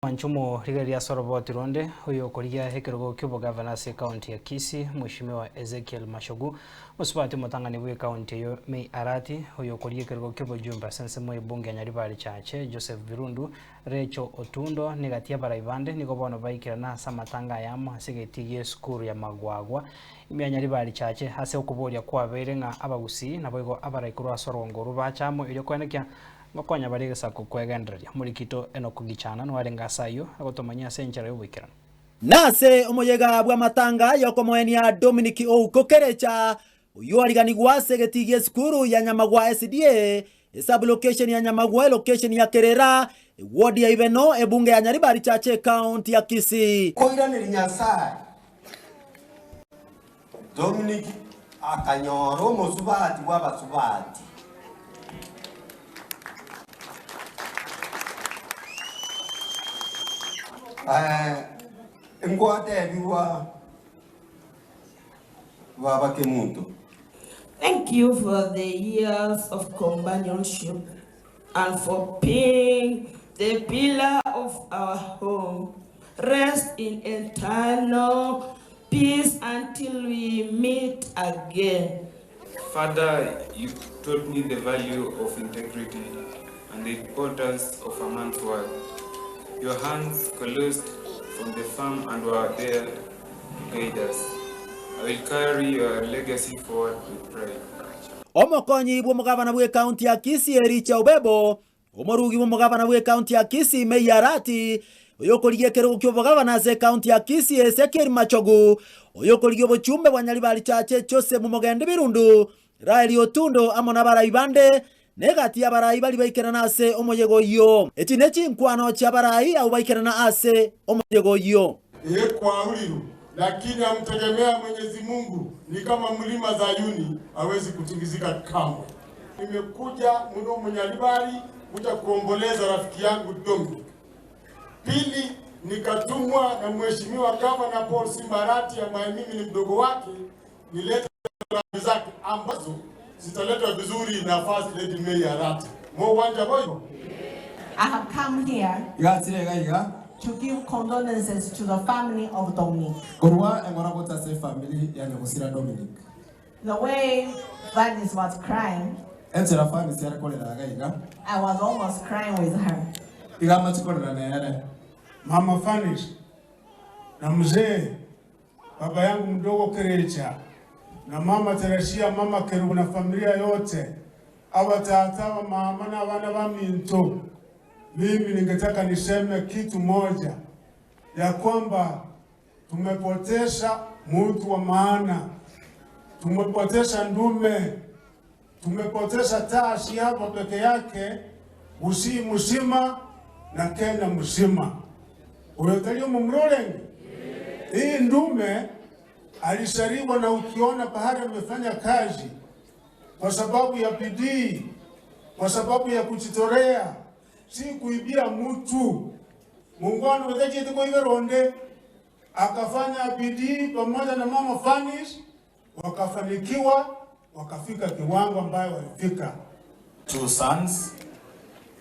Mwanche omorigereria ase oroboti ronde, oyokorigia ekerogo ki'obogavana ase ekaunti ya Kisii, Mweshimiwa Ezekiel Machogu, mosubati omotang'ani bw'ekaunti eyio May Arati, oyokorigia ekerogo ki'obojumbe ase ensemo y'ebunge ya Nyaribari Chache, Joseph Birundu, Rachel Otundo, na egati y'abarai bande nigo bono baikerana ase amatanga ayamo ase egetii gi'esukuru ya Magwagwa ime ya Nyaribari Chache ase okoboria kwabeire ng'a abagusii naboigo abarai korwa ase orogongo orwo bache amo erio koenekia Ngokonya bare egesaku kwegendereria. Omorikito Enoku Gichana noarenge ase ayio, agotomanyia ase enchera y'oboikeranu. Nase omoyega bw'amatanga y'okomoenia Dominic Ouko Kerecha, oyio ariganigwe ase egetii gi'esukuru ya Nyamagwa SDA, esub-location ya Nyamagwa, elocation ya Kerera, eward ya Ibeno, ebunge ya Nyaribari Chache, ecounty ya Kisii. Koiraneria Nyasae. Dominic akanyora omosubati bw'abasubati. Ngwatebigwa baba Kemunto. Thank you for the years of companionship and for being the pillar of our home. Rest in eternal peace until we meet again. Father, you taught me the value of integrity and the importance of a man's work. Your hands calloused from the farm and were there to guide us. I will carry your legacy forward with pride. Omokonyi bw'omogabana bw'ekaunti ya Kisii Ericha Obebo, omorugi bw'omogabana bw'ekaunti ya Kisii May Arati, oyokorigia ekerogo ki'obogabana ase ekaunti ya Kisii Ezekiel Machogu, oyokorigia obochumbe bwa Nyaribari Chache Joseph Mogendi Birundu, Raeli Otundo amo nabarai bande, na egati y'abarai baria baikerana ase omoyega oyio. Echi nechinkwano chi'abarai abwo baikerana ase omoyega oyio. Ee kwahurirwe, lakini amtegemea Mwenyezi Mungu ni kama mlima Zayuni, hawezi kutingizika kamwe. Nimekuja muno Munyaribari kuja kuomboleza rafiki yangu Dominic. Pili, nikatumwa na Mheshimiwa Gavana Paul Simba Arati ambaye mimi ni mdogo wake nilete rambirambi zake ambazo zitaletwa vizuri na First Lady Mary Arati. Mowanja boigo? I have come here Iga achire iga iga. to give condolences to the family of Dominic. Korwa eng'ora gocha ase efamiri ya nyagosira Dominic. The way Gladys was crying. Enchera Fanisi are korera iga iga. I was almost crying with her. Iga amache korera nere. Mama Fanis na mzee Baba yangu mdogo Kerecha na mama Teresia, mama Kerubo na familia yote, abatata, abamama na abana baminto, mimi ningetaka niseme kitu moja ya kwamba tumepoteza mtu wa maana, tumepoteza ndume, tumepoteza taa si hapa peke yake, Gusii mzima na Kenya mzima. Oyo tari omomura orenge? Hii ndume alisariwa, na ukiona pahali amefanya kazi kwa sababu ya bidii, kwa sababu ya kujitolea, si kuibia mtu. Mungwana wethechete koibera onde, akafanya bidii pamoja na mama Fanis, wakafanikiwa wakafika kiwango ambayo walifika. Two sons,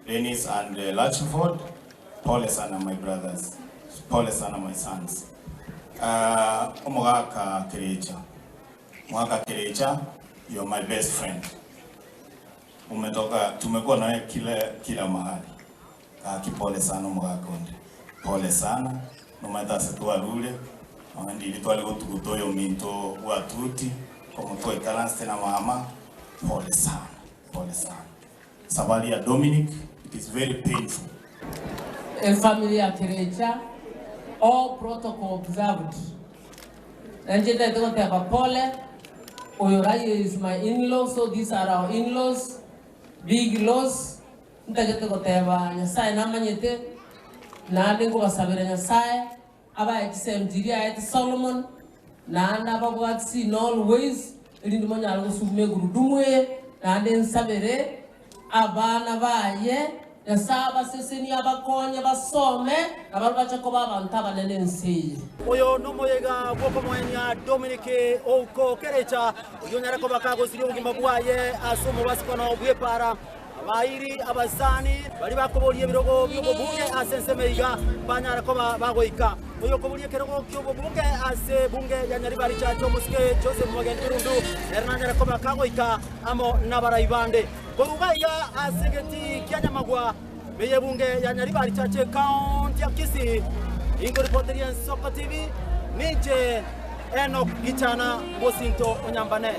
Dennis and uh, Latchford. Pole sana my brothers. Pole sana my sons. Uh, omogaka Kerecha. Omogaka Kerecha, you're my best friend. Umetoka, tumekuwa nawe kila, kila mahali. Gaki pole sana omogaka onde. Pole sana. Nomaete ase twarure, nonya ndiri tware gotuguta oyominto bwatuti, komo twaikaransete na mama, pole sana, pole sana. Safari ya Dominic, it is very painful. Efamiri ya Kerecha, all protocol observed. Na inche ntagete goteba pole, oyo Raia is my in-law, so these are our in-laws, big loss. Ntagete goteba Nyasae namanyete, naende nkobasabera Nyasae abae chisemi chiria aete Solomon, naende ababwatisi in all ways, erinde monyare gosukuma egurudumu eye, naende nsabere abana baye, Nyasae abasesenie abakonye basome, na barabwo bache koba abanto abanene ense eye. Oyo nomoyega bw'okomoenia Dominic Ouko Kerecha, oyio onyare koba kagosiria obogima bwaye ase omobasikano bw'epaara. Abairi, abasani, baria bakoboria ebirogo bi'obobunge ase ensemo iga banyare koba bagoika. Oyokoboria ekerogo ki'obobunge ase ebunge ya Nyaribari Church omosike Joseph Mogendi Birundu nere nanyare koba kagoika amo nabarai bande. Korwa iga iga ase egetii kia Nyamagwa ime y'ebunge ya Nyaribari Church Ekaunti ya Kisii, inkoripoteria Ensoko TV, ninche Enock Gichana mosinto o Nyambane.